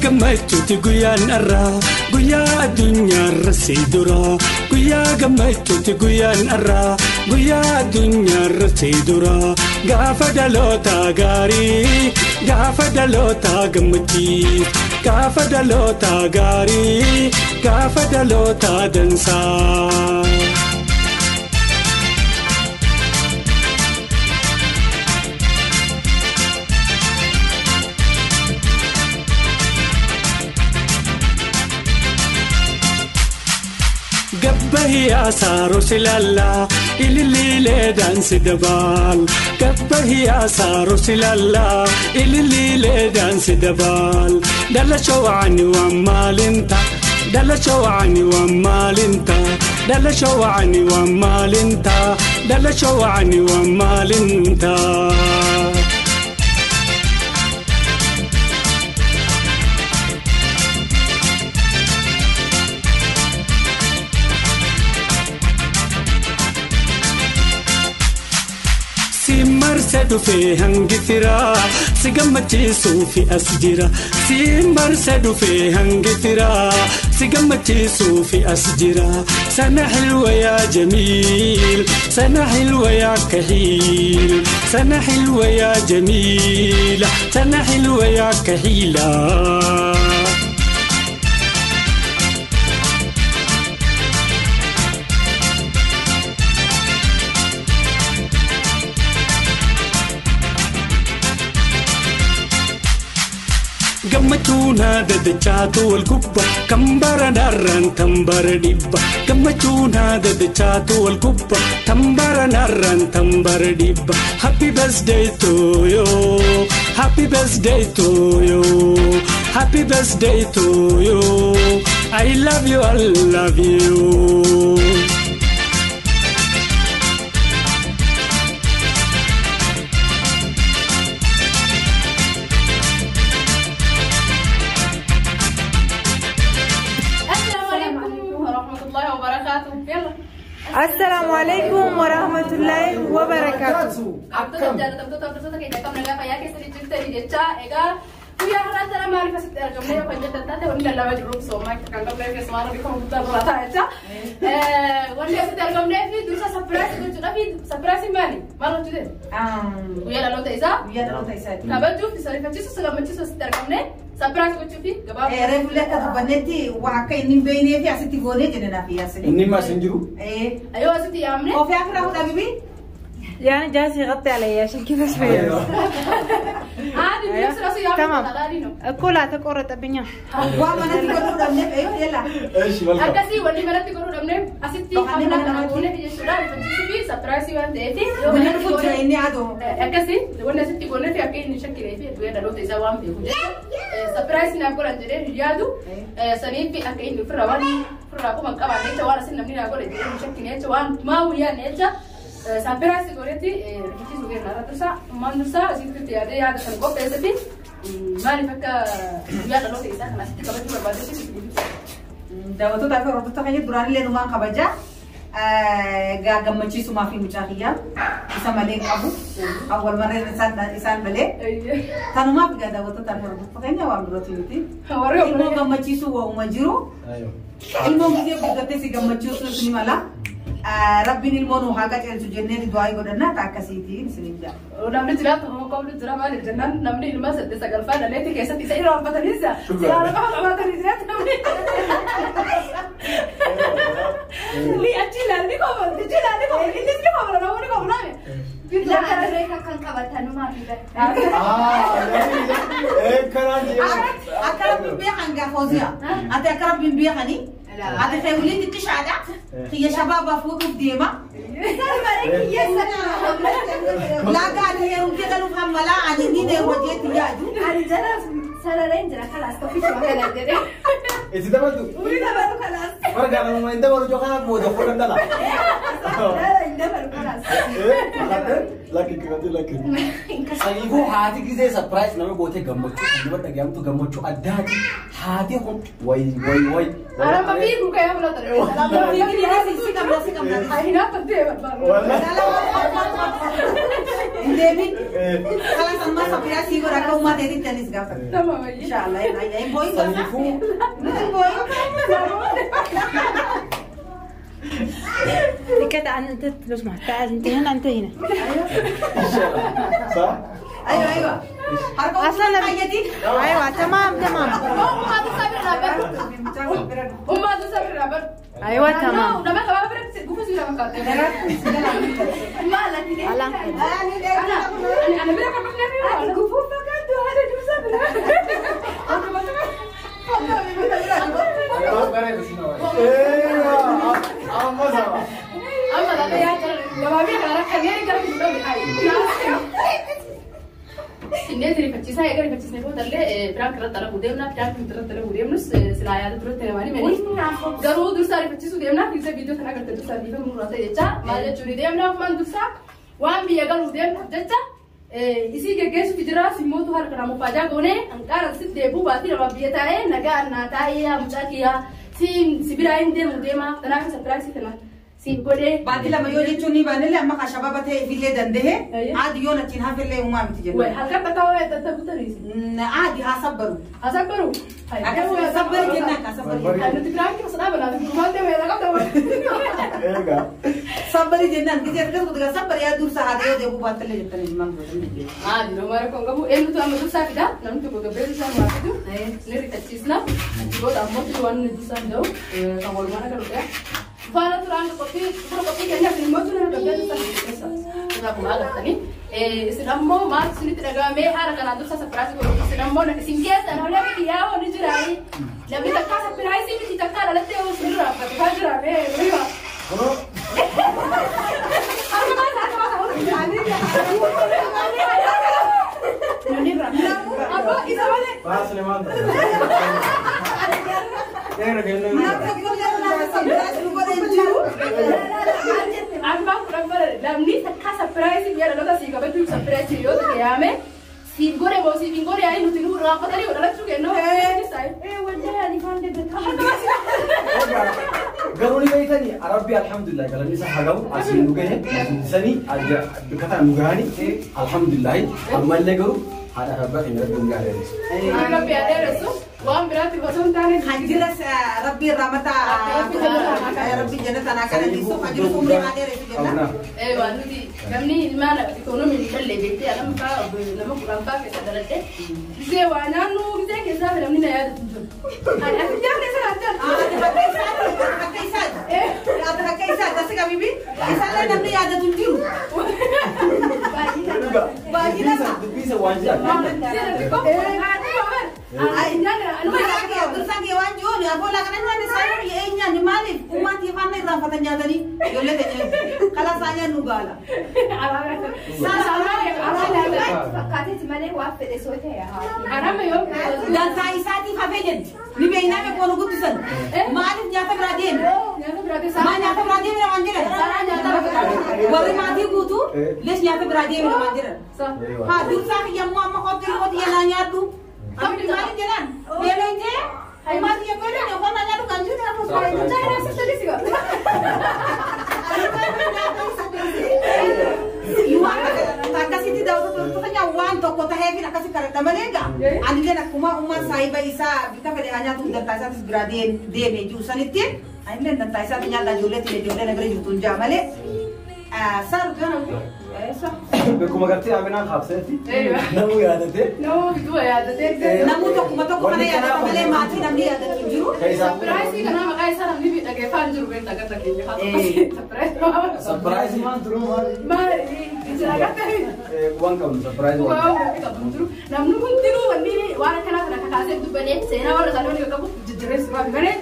Gammachuuti guyyaan har'aa guyyaa addunyaarra si dura guyyaa gammachuuti guyyaan har'aa guyyaa addunyaarra si dura gaafa dhaloota gaarii gaafa dhaloota gammachii gaafa dhaloota gaarii gaafa dhaloota dansaa. Gabbahiyaa saaroo silallaa ililiilee daansi dabaal. Gabbahiyaa saaroo silallaa ililiilee daansi dabaal. Dhalasho wacani waa maalinta dhalasho wacani waa maalinta dhalasho wacani waa maalinta dhalasho wacani waa maalinta. Si dhufee hangi firaa si gammachiisuu fi as jira. Si marsa dhufee hangi firaa si gammachiisuu fi as jira. Sana xilwa yaa jamiil sana xilwa yaa kaxiil sana xilwa yaa jamiila sana xilwa yaa kaxiila. Gammachuun haadha dachaatu wal gubba kan bara narraan tan bara dhibba. Gammachuun haadha dachaatu wal gubba kan bara narraan tan bara dhibba. Happy birthday to you, happy birthday to you, happy birthday to you. I love you, I love you. Assalamu alaikum warahmatullahi wabarakatuh. Surprise gochuufi gabaabaa. Reefullee akka dubbannetti waa akka inni hin beeknee fi asitti goonee jedhe naaf yaasine. Inni maas hin jiru. Ayoo asitti yaamne. Ofii akiraa fuudha bibi. يعني جالس يغطي علي عشان كذا شوية. عادي بنفس راسي يا تمام. كلها تقرطبኛ. Waa manatti godhuu dhabneef eeyyoo yalla. Eeshi welcome. Akkasii wanni manatti godhuu dhabneef asitti hamla kana goonee jechuudha. Rifachiisuu fi surprise waan ta'eef. Mana dhufu jira inni adoo. Akkasii wanni asitti goonee fi akka inni shakkinee fi guyyaa dhaloota isaa waan beeku jechuudha. Surprise naaf godhan jedhee hin yaadu. Saniif akka inni ofirraa waan ofirraa quban qabaanne jecha waan asin namni naa godhe jedhee hin shakkine jecha waan maa guyyaanne jecha surprise godhetti rifachiisuu kenna. Dursa ammaan dursa asitti yaadee yaada kan qopheessetti maaliif akka guyyaa dhaloota isaa kana asitti kabajuu barbaadetti sitti ibsa. Daawwattoota fi hordoftoota keenya duraanillee numaan kabaja. Gaa gammachiisumaa fi mucaa kiyyaa isa malee hin qabu. Awwal marreen isaan malee. Tanumaaf gaa daawwattoota fi hordoftoota keenya waan birootu miti. Ilmoon gammachiisuu waa'uma jiru. Ilmoon gisee guddattee si gammachiisuu ni mala. Rabbiin ilmoo nu haa qajeelchu jennee du'aa godhannaa ta'a akkasiitiin isiniin jaa. Namni jiraatu hoo qabdu jira maaliif jennaan namni ilma saddeet sagalfaa dhaleetti keessatti isa irraanfataniis siyaara qofa qabaatanii jiraatu namni. Ni achi ilaalli qofa achi ilaalli qofa innis ni qofa namoonni qofa naame. Kan qabatanumaa fi Akka rabbiin beekan gaa fooziyaa. Ati akka rabbiin beekanii. Ati feewulii xiqqishaadha. Xiyya shabaabaa fuudhuuf deema. Laagaa ani heerumtee galuuf hammalaa ani ni heeruma jeetti yaadu. Ani jala sarareen jira kalaas tokkichuma kana jedhee. Itti dabaltu. Umrii dabalu kalaas. Bara nama hin dabalu joo kana booda fuudhan dhala. Hin dabalu kalaas. Lakki kakati lakki. Saniifuu haati gisee surprise nama gootee gammachuu nama dhagahamtu gammachuu addaati. Haati kun wayi wayi wayi. Arama fiigu kaya mul'ata. Si qabna si qabna. Ani naaf ta'e barbaadu. Hin deemin. Kalas ammaa surprise godha akka uumaa ta'etti anis gaafadha. Tamam ayyee. Inshallah hin boo'in gaafadha. Saniifuu Nuti hin boo'in. كده انت لو سمحت تعال انت هنا انت هنا. صح؟ ايوه ايوه. Harka اصلا fayyadi. ايوه تمام تمام. Ummaatu sabir dhaabadhu. Ummaatu sabir dhaabadhu. ايوه تمام. Nama qabaa biratti gufa si lama kaa'ate. Maal ati deemte? Ala. Ana bira kan dhufne fi Ati gufuu fakkaattu haadha dursa bira. ايوه اما سوا Amma lafa yaa gabaabee kana rakkannee gara fuuldura midhaayi. Innee rifachiisaa eega rifachiisnee boodallee piraank irratti dalaguu deemna piraank irratti dalaguu deemnus silaa yaada duratti namanii manii garuu dursaa rifachiisuu deemna fiigsa viidiyoo sana agartee dursaa bifa muraasa jecha maal jechuun deemna ofumaan dursaa waan biyya galuuf deemnuuf jecha isii geggeessuuf jira simmootu harka namu faajaa goonee hanqaara sitti deebuu baatii nama biyya taa'ee nagaa annaa taa'ee yaa mucaa kiyyaa si biraa hin deemu deema kanaaf surprise kana si godhee. Baatii lama yoo jechuun ni baanillee amma kan shababa ta'e ifillee danda'e aadi yoo nachiin hafillee uumaa miti Wai jenna. halkan takka waya tattabu tariisi. Aadi haa sabbaru. Asabbaru. Akkasuma sabbari jennaan kan sabbari. Nuti piraanki osoo dhaabanaa durbaan deemee laqa qabda. Eega. Sabbari jennaan gisee akkas godhu sabbari yaa dursa haadha yoo deebuu baattallee jettanii maal godhan. Maali nama rakkoon qabu eenyutu amma dursaa fida namni tokko gabbee dursaa maa fidu ni rifachiisna achi booda ammoo waan inni dursaa fida'u kan walumaan akka dhufe. Faana turaan qophii dura qophii keenyaaf immoo tun gabbee dursaa fidu. Akkuma agartanii isin ammoo maal isinitti dhaga'amee haala kanaan dursa surprise godhu isin ammoo isin keessa namni biyyaa hoo ni jiraani namni takkaa surprise miti takkaa dhalattee hoo isin irraa uffate faa jiraame. Kunoo Harka baasa harka baasa. Abbo isa malee. baasne maal ta'e? Dheera kennuu. Namni tokko illee surprise nu godhe hin jiru. Amma kudhan bara namni takkaa surprise biyya dhaloota sii kabajuu surprise yoo ta'e yaame siif godhe moo siif hin godhe yaa'ii nuti nu raaffatanii dhalachuu kennoo. Garuu ni beektanii Arabbi alhamdulillah galanni isaa haa gahu asiin nu gahe guddisanii bakka tana nu gahanii alhamdulillah ammallee garuu haadha fi abbaa keenya rabbi nu gaariisu. Rabbi haa dheeressu waan biraatti osoo hin taane. Kan jiras rabbi irraa mataa rabbi jannata naa kana dhiisu kan jiru umrii haa dheeressu jenna. Waan nuti namni ilmaan ikoonomii hin dhalle jettee nama faa nama kudhan faa keessa dhaladhe gisee waa nyaannu gisee keessaa fi namni na yaadatu hin jiru. Ani ati nyaanne sana ati Ati bakka isaati bakka isaati. Ati bakka isaati asi qabibi isaallee namni yaadatu hin jiru. Baay'ina isaa. Dubbii isa waan jira. Dursaan kee waan jiruun aboola kana nyaanne isaan ee nyaanne maaliif ummaatii faana irraanfatan nyaatanii ijoollee keenya kala isaa nyaannu gaala. Fakkaateeti malee waa fedhe soo ta'e haa. Dansaa isaatiif hafee jetti. Ni beeknaa beekoo nu guddisan. Maaliif nyaata biraa deeme? Maa nyaata biraa deeme namaan jedhan. Warri maatii guutuu lees nyaata biraa deeme namaan jedhan. Haa dursaa kiyya immoo amma qophii qophii yennaa nyaadhu. Amma maaliif jedhan? Beeloo hin ta'e? Maatii kiyya beeloo hin ta'e nyaadhu kan jiru nyaadhu. Akkasitti daawwatu keenya waan tokko taheefin akkasi kadhadha malee egaa anilleen akkuma ummaan saahiba isaa bika fedhe haa nyaatu dantaa isaatis biraa deeme jiru sanitti anilleen dantaa isaati nyaadha ijoollee tine ijoollee nagara jirtu hin jaa malee. Saaru kana Bekkuma gartee Aminaan kaabseetti namuu yaadatee. Namuu tokkuma tokko kana yaadata malee maatii namni yaadatu hin jiru. Surprise kana maqaa isaa namni dhageeffaa hin jiru beektaa gata keenya. Surprise. Surprise Maal turuu maali? Maal jira gata. Waan qabnu surprise waan. Namni hundinuu wanni waan akkanaa kana kakaasee dubbanee seenaa warra isaanii waliin qabu jijjiirreessu waan malee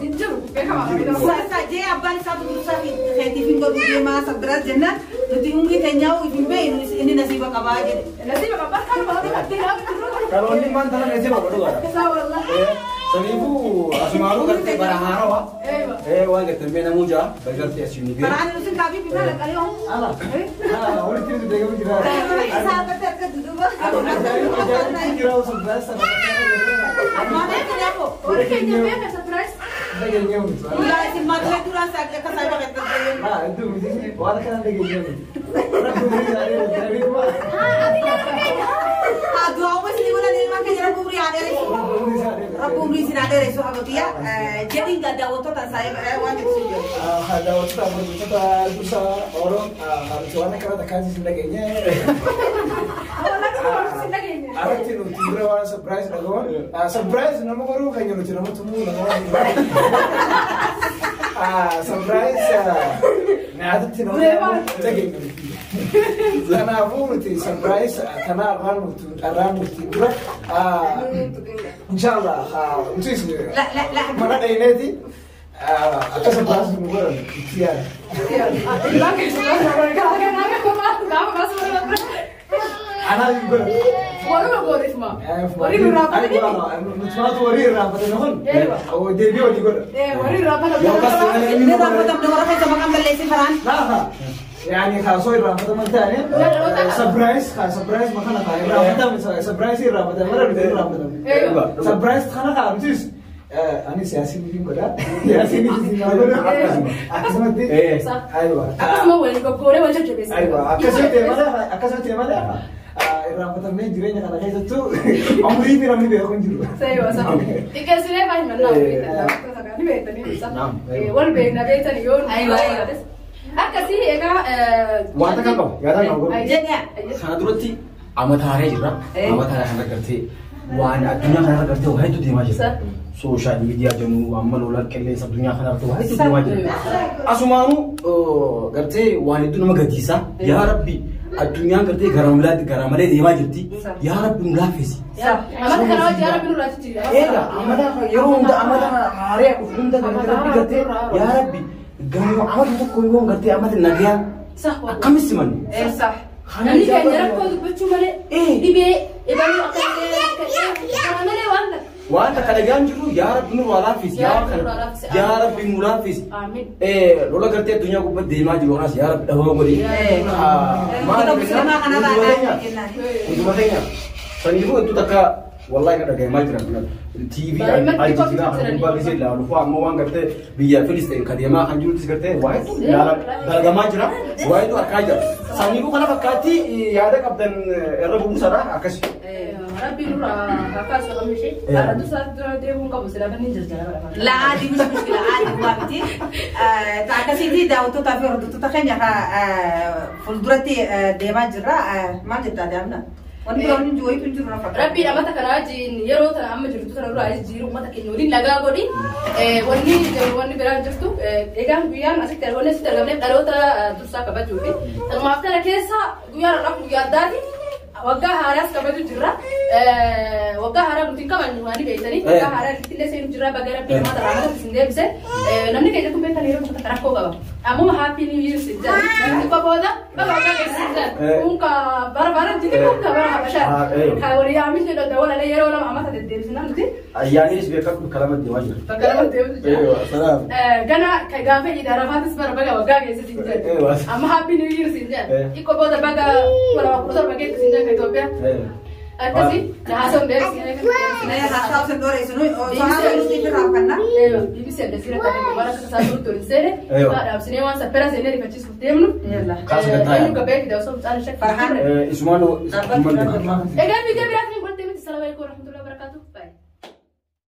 hin jiru beekamaa. Sasa jee abbaan isaa dursaa fi keetiif hin godhu deemaa surprise jennaan nuti umrii keenyaa hin beeknu inni nasiiba qabaa jedhe. Nasiiba qabaa kan baatee kattee dhaabu. Karoonni maan tana meesee bakka dhugaadha. Isaa wallah. Saniifuu asumaanuu gartee bara haarawaa. Waan gartee mee namuu jira gartee asii nu gahe. Karaan nuti kaabii fi maal qalee hoo. Ala. Ala walitti nuti deegamu jira. Isaa irratti argatu duuba. Ajaa'ibni jira osoo biraas sana. Maal kanaafoo. Warri keenya beeka surprise. Walaa isin maatila duraan akka saayiba keessatti. Maa hedduu miti waan kana dhageenye miti. Rabbi umrii isaa dheeressu. Haa du'aa uummatni godhan ilmaan keenya rabbi umrii haa dheeressu. Rabbi umrii isin haa dheeressu hagootiyya. Jedhiin gaa daawwattoota saayiba waan jedhu sun jedhu. Daawwattoota hordoftoota dursa Oroon nuti waan akkana takkaas isin dhageenye. Arratti nuti dura waan surprise dhagahuun surprise nama godhuu keenya nuti nama tumuu nama surprise nyaatatti nama dhageenye nuti. Kanaafuu nuti surprise kana arraan nuti dura inshallah nuti mana dhayineeti akka surprise nu godhan itti yaada. Anaa hin godhan. Warra gooteetuma. Warri nu raafate. Nuti warri irraanfate kun deebii walii godha. Warri irraanfate. Inni raaffatamne warra keessa maqaan balleessin karaan. Naafa. Yani kaasoo irraanfataman ta'ani surprise kaa surprise makana kaa irraanfatame surprise irraanfatame mara nuti irraanfatame. Surprise kana kaa nutis ani siyaasii mitiin godha. Siyaasii mitiin godha. Akkasumatti. Aywa. Akkasuma wal goggooree wal jajjabeessa. Aywa. Akkasumatti malee irraanfatamnee jireenya kana keessattuu umrii fi namni beeku hin jiru. Xiqqeessinee faayimannaa ni beektanii wal beekna beektanii yoo akkasii egaa. Wanta kan qabu yaada kan qabu. Jedhaa. Kana duratti amataaree jirra. Amataaree kana gartee waan addunyaa kana gartee waa hedduu deemaa jira. Sooshaal miidiyaa jennu amma lolaan qilleensa addunyaa kana irratti waa hedduu deemaa jira. Asumaanuu gartee waan hedduu nama gaddisiisa. Yaa Rabbi addunyaan gartee gara malee deemaa jirti. Yaa Rabbi nu laaffisi. Amata kana wajji yaa Rabbi nu laaffisi. Egaa amata yeroo hunda amata haaree dhufu hunda gartee Rabbi gartee yaa Rabbi gamoo amata tokko yoo gartee amata nagayaa akkamis simannu. Namni keenya rakkoo dubbachuu malee dhibee ebaluu akka kana malee waan takka. Waan takka dhagaan jiru yaa Rabbi nu laaffisi yaa Rabbi nu laaffisi. Lola gartee addunyaa gubbaa deemaa jiru kanas yaa Rabbi dhabama godhi. Maal Hunduma keenya saniifuu hedduu takka wallahi kan dhagahamaa jiran TV Aljazeera kan gubbaa gisee ilaalu fa'aa ammoo waan gartee biyya Filisteen kan deemaa kan jirutti gartee waa hedduu dalagamaa jira waa hedduu argaa jira. Saniifuu kana fakkaatti yaada qabdan irra buusadha akkasi. Rabbi nurra kakaasu qabnu ishee har'a dursa dura deemuun qabu sila banni jira jala. La adii miti mushkila adii waa miti. Akkasitti daawwattootaa fi hordoftoota keenya fuulduratti deemaa jirra. Maal jettaa deemna? Wanti biroon hin jiru wayitu hin jiru nafa. Rabbi amata kana wajjin yeroo tana amma jirtu tana dura jiru uummata keenya waliin nagaa godhi. Wanni biraan jirtu egaan guyyaan asitti wanni asitti argamneef dhaloota dursaa kabajuufi. Tanumaaf kana keessa guyyaan har'aaf guyyaa addaati. Waggaa haaraas kabaju jirra. Waggaa haaraa nuti hin kabajnu waan beektanii. Waggaa haaraa illee seenu jirra baga rabbi namoota raamata isin deebise. Namni keenya kun beektan yeroo tokko rakkoo qaba. Ammuma happy new year sin jedha. Namni booda baga waggaa keessa sin jedha. Kun ka bara bara jiti kun ka bara habashaa. Ka walii yaamis jedhu dawwalalee yeroo lama amata deddeebisna nuti. Ayyaaniis beekamu bakka lama deemaa jira. Bakka lama deemaa jira. Gana ka gaafa iid arafaatis bara baga waggaa keessa sin jedha. Amma happy new year sin jedha. Xiqqoo booda baga 2017 keessa sin jedha Itoophiyaa. Akkasii haasawwan dheeressi. Haasawwan dheeressi nuyi haasawwan nuti irraa kanna. BBC Aljazeera kan bara akka isaa turutti waliin seene. Dhaabsinee waan saffira seenee rifachiisuuf deemnu. Inni gabbee fida osoo mucaan ishee. Farhaan. Isumaan Egaa miidiyaa biraatiin wal deemti. Salaamu alaikum warahmatullahi.